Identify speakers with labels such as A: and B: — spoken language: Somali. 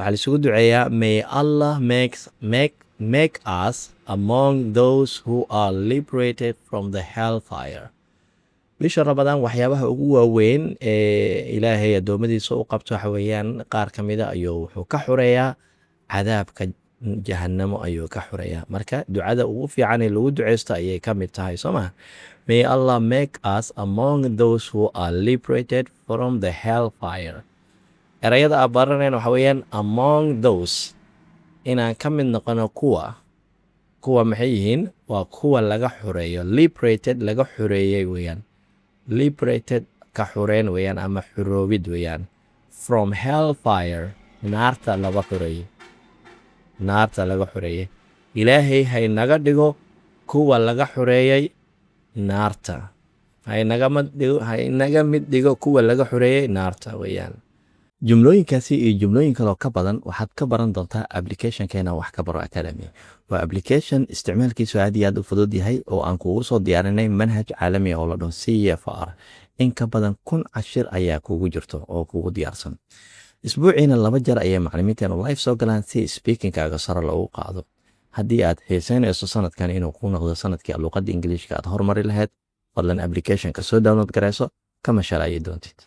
A: Waxaa laisugu duceeyaa, "May Allah makes make make us among those who are liberated from the hellfire." Bisha Ramadaan waxyaabaha ugu waaweyn ee Ilaahay addoommadiisa u qabto waxa weeyaan, qaar ka mida ayuu wuxuu ka xureeyaa cadaabka Jahanamo ayuu ka xureeyaa. Marka ducada ugu fiican ee lagu duceysto ayay ka mid tahay, soo ma? "May Allah make us among those who are liberated from the hellfire." Erayada aan baranayna waxa weeyaan "among those", inaan ka mid noqono kuwa. Kuwa maxay yihiin? Waa kuwa laga xureeyo. "Liberated", laga xureeyey weeyaan. "Liberated", ka xureen weeyaan ama xuroobid weeyaan. "From hellfire", naarta laga xureeyey, naarta laga xureeyey. Ilaahay haynaga dhigo kuwa laga xureeyey naarta, haynagama dhigo, haynaga mid dhigo kuwa laga xureeyey naarta weeyaan. Jumlooyinkaasi iyo jumlooyin kaloo ka badan waxaad ka baran doontaa applicationkeena Wax Ka Baro Academy. Waa application isticmaalkiisu aad iyo aad u fudud yahay oo aan kugu soo diyaarinay manhaj caalami ah oo la dhaho CEFR. In ka badan 1000 cashir ayaa kugu jirto oo kugu diyaarsan. Isbuuciina laba jeer ayay macalimiinteenu live soo galaan si speakingkaaga sare loogu qaado. Haddii aad xiiseynayso sanadkan inuu kuu noqdo sanadkii luuqadda Ingiliishka aad hormari lahayd, fadlan applicationka soo download garayso, kama shalaayi doontid.